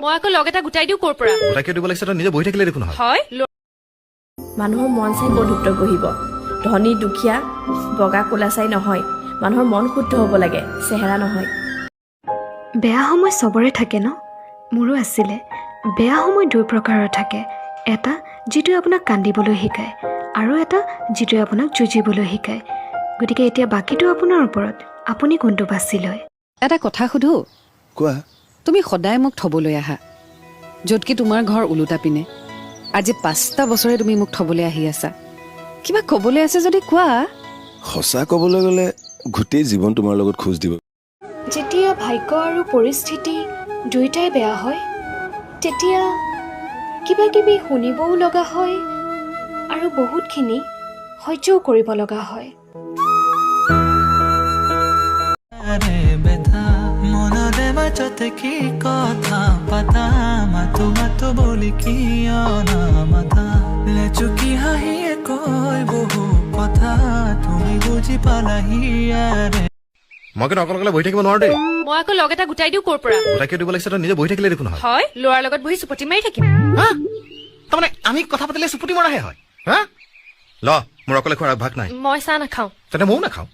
মই আকৌ লগ এটা গোটাই দিওঁ ক'ৰ পৰা? গোটাই কিয় দিব লাগিছে? তই নিজে বহি থাকিলে দেখোন নহয়। হয়। মানুহৰ মন চাই বন্ধুত্ব গঢ়িব। ধনী দুখীয়া, বগা ক'লা চাই নহয়। মানুহৰ মন শুদ্ধ হ'ব লাগে, চেহেৰা নহয়। বেয়া সময় চবৰে থাকে ন? মোৰো আছিলে। বেয়া সময় দুই প্ৰকাৰৰ থাকে, এটা যিটোৱে আপোনাক কান্দিবলৈ শিকায় আৰু এটা যিটোৱে আপোনাক যুঁজিবলৈ শিকায়। গতিকে এতিয়া বাকীটো আপোনাৰ ওপৰত, আপুনি কোনটো বাছি লয়। এটা কথা সুধো? কোৱা। তুমি সদায় মোক থবলৈ আহা, য'ত কি তোমাৰ ঘৰ ওলোটা পিনে। আজি 5টা বছৰে তুমি মোক থবলৈ আহি আছা। কিবা ক'বলৈ আছে যদি কোৱা। সঁচা ক'বলৈ গ'লে গোটেই জীৱন তোমাৰ লগত খোজ দিব যেতিয়া ভাগ্য আৰু পৰিস্থিতি দুয়োটাই বেয়া হয়, তেতিয়া কিবা কিবি শুনিবও লগা হয় আৰু বহুতখিনি সহ্যও কৰিব লগা হয়। মনৰে মাজতে কি কথা পাতা, মাতো মাতো বুলি কিয় নামাতা? লেচুকি হাঁহিয়ে কয় বহু কথা, তুমি বুজি পালাহি ইয়াৰে। মই কিন্তু অকলে অকলে বহি থাকিব নোৱাৰো দেই। মই আকৌ লগ এটা গোটাই দিওঁ ক'ৰ পৰা? গোটাই কিয় দিব লাগিছে? তই নিজে বহি থাকিলে দেখোন নহয়। হয়, ল'ৰাৰ লগত বহি চুপতি মাৰি থাকিম। হা? তাৰমানে আমি কথা পাতিলে চুপুতি মৰাহে হয়? হা, ল, মোৰ অকলে খোৱাৰ অভ্যাস নাই। মই চাহ নাখাওঁ। তেনে ময়ো নাখাওঁ।